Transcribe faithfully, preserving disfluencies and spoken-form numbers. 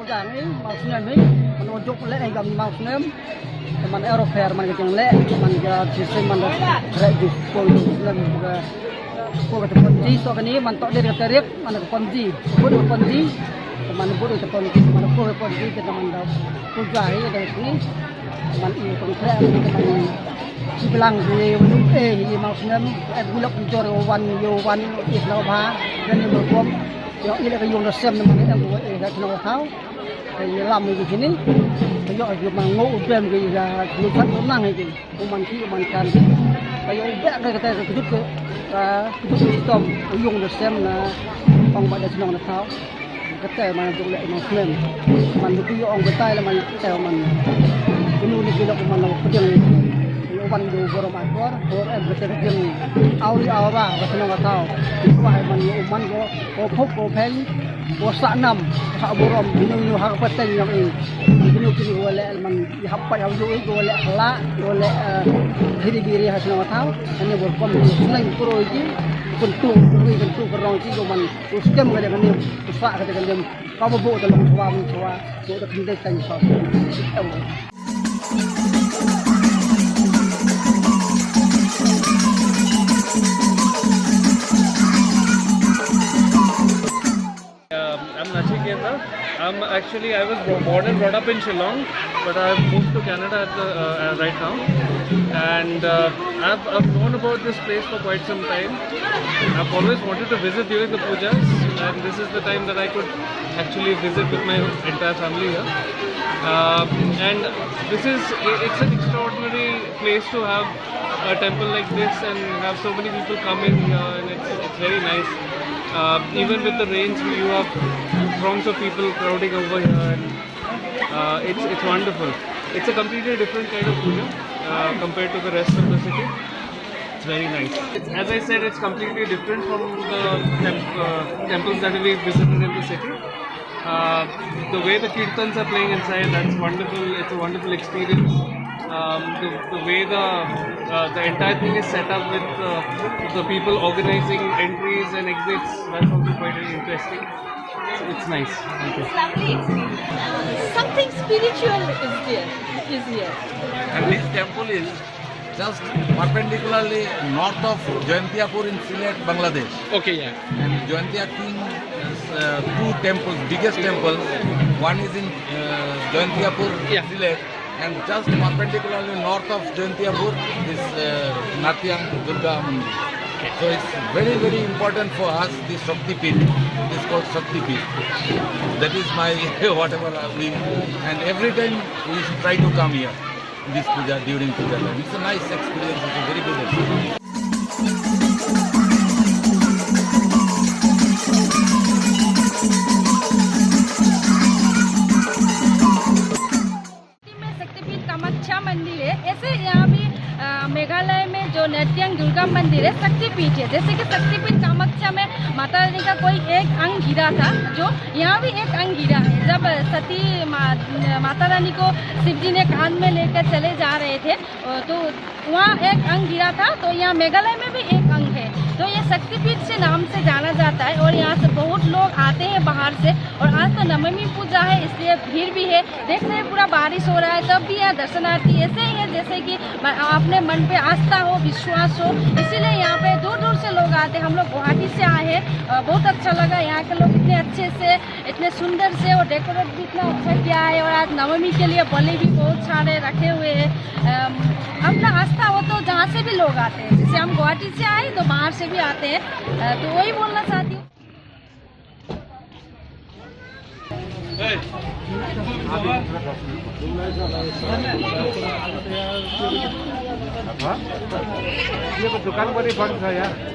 Pyrshang i Mawsnem hi, man wan jop leh i kam Mawsnem. Te man ero pher man ka jong leh, man ka jisem man da rek ju pol snem ka pol ka pon ji. To kani man to de ka tarik man ka pon ji. Bud ka pon ji. Te man bud ka pon ji, man pol ka pon ji te man da pyrshang i da sini. Man i pon kre man i bilang i wan i Mawsnem. E bulak jor wan yo wan i sna ba. Dan i mo kom. Ïoh i leh ka ïung da sem na man ïa ka ïung da thaw. Ka ïalam ïa kine. Ka ïoh ïa man ngo u bem ka ïa ka ïung da nang ïa ki. U man ki u man kan. Ka ïoh u beh ka kata ka kjut ka, ka kjut ka tom u ïung da sem na ong ba da chnong da thaw. Kata man jong leh man snem. Man du ki ïoh ong kata leh man kata man. Kunu ni ki lok man la pdiang. Ïoh wan du borom akor. Bor em kata ka jing auri aura ka chnong da thaw. Wa man ïoh u man ko. Ko phup ko pheng, ko sah nam, ko sah burom, bino bino ha ka pateng ïong i. Bino kini ko leh man i hap pat ha u i ko leh la, ko leh, eh, giri giri ha shnong thaw. Ani bor kom bino sneng kuro ki, kuntu, kuro kuntu kurong ki ko man, ko skem ka dei kani, ko sah ka dei kani, ka bo bo da long chwa, chwa, ko da kinde tang chwa. I'm Nachiket. I'm actually, I was bro- born and brought up in Shillong, but I've moved to Canada at the, uh, uh, right now. And uh, I've, I've known about this place for quite some time. I've always wanted to visit during the pujas, and this is the time that I could actually visit with my entire family here. Um, and this is, it's an extraordinary place to have a temple like this and have so many people come in here, and it's, it's very nice. Uh, even with the rains, you have throngs of people crowding over here, and uh, it's, it's wonderful. It's a completely different kind of puja uh, compared to the rest of the city. It's very nice. It's, as I said, it's completely different from the temp- uh, temples that we visited in the city. Uh, the way the kirtans are playing inside, that's wonderful. It's a wonderful experience. Um, the, the way the uh, the entire thing is set up with uh, the people organizing entries and exits, that's also quite interesting. So it's nice. Thank you. It's lovely. Something spiritual is there, is here. And this temple is just perpendicularly north of Jaintiapur in Sylhet, Bangladesh. Okay, yeah. And Jaintia King has uh, two temples, biggest temples. One is in uh, Jaintiapur, yeah, Sylhet, and just perpendicularly north of Jaintiapur is uh, Nartiang Durga Mandir. So it's very, very important for us, this Shakti Peeth. It's called Shakti Peeth. That is my whatever uh, we, and every time we try to come here. This puja, during puja time. It's a nice experience, it's a very good experience. में शक्तिपीठ कामाख्या मंदिर है। ऐसे यहाँ भी अ, मेघालय में जो नृत्यांग दुर्गा मंदिर है, शक्तिपीठ है। जैसे कि शक्तिपीठ कामाख्या में माता रानी का कोई एक अंग गिरा था, जो यहाँ भी एक अंग गिरा है। जब सती मा, माता रानी को शिव जी ने कांध में लेकर चले जा रहे थे, अ, तो वहाँ एक अंग गिरा था, तो यहाँ मेघालय में भी एक अंग है। तो ये शक्तिपीठ से नाम से जाना जाता है और यहाँ से बहुत लोग आते हैं बाहर से। और आज तो नवमी पूजा है, इसलिए भीड़ भी है। देख रहे हैं, पूरा बारिश हो रहा है, तब भी यहाँ दर्शनार्थी ऐसे ही है जैसे कि म- अपने मन पे आस्था हो, विश्वास हो, इसीलिए यहाँ पे दूर दूर से लोग आते हैं। हम लोग गुवाहाटी से आए हैं, अ, बहुत अच्छा लगा। यहाँ के लोग इतने अच्छे से, इतने सुंदर से, और डेकोरेट भी इतना अच्छा किया है। और आज नवमी के लिए बलि भी बहुत सारे रखे हुए हैं। अम, अपना आस्था हो तो जहाँ से भी लोग आते हैं, जैसे हम गुवाहाटी से आए तो बाहर से भी आते हैं। अ, तो वही बोलना चाहती हूँ। ये तो दुकान पर ही बंद था यार।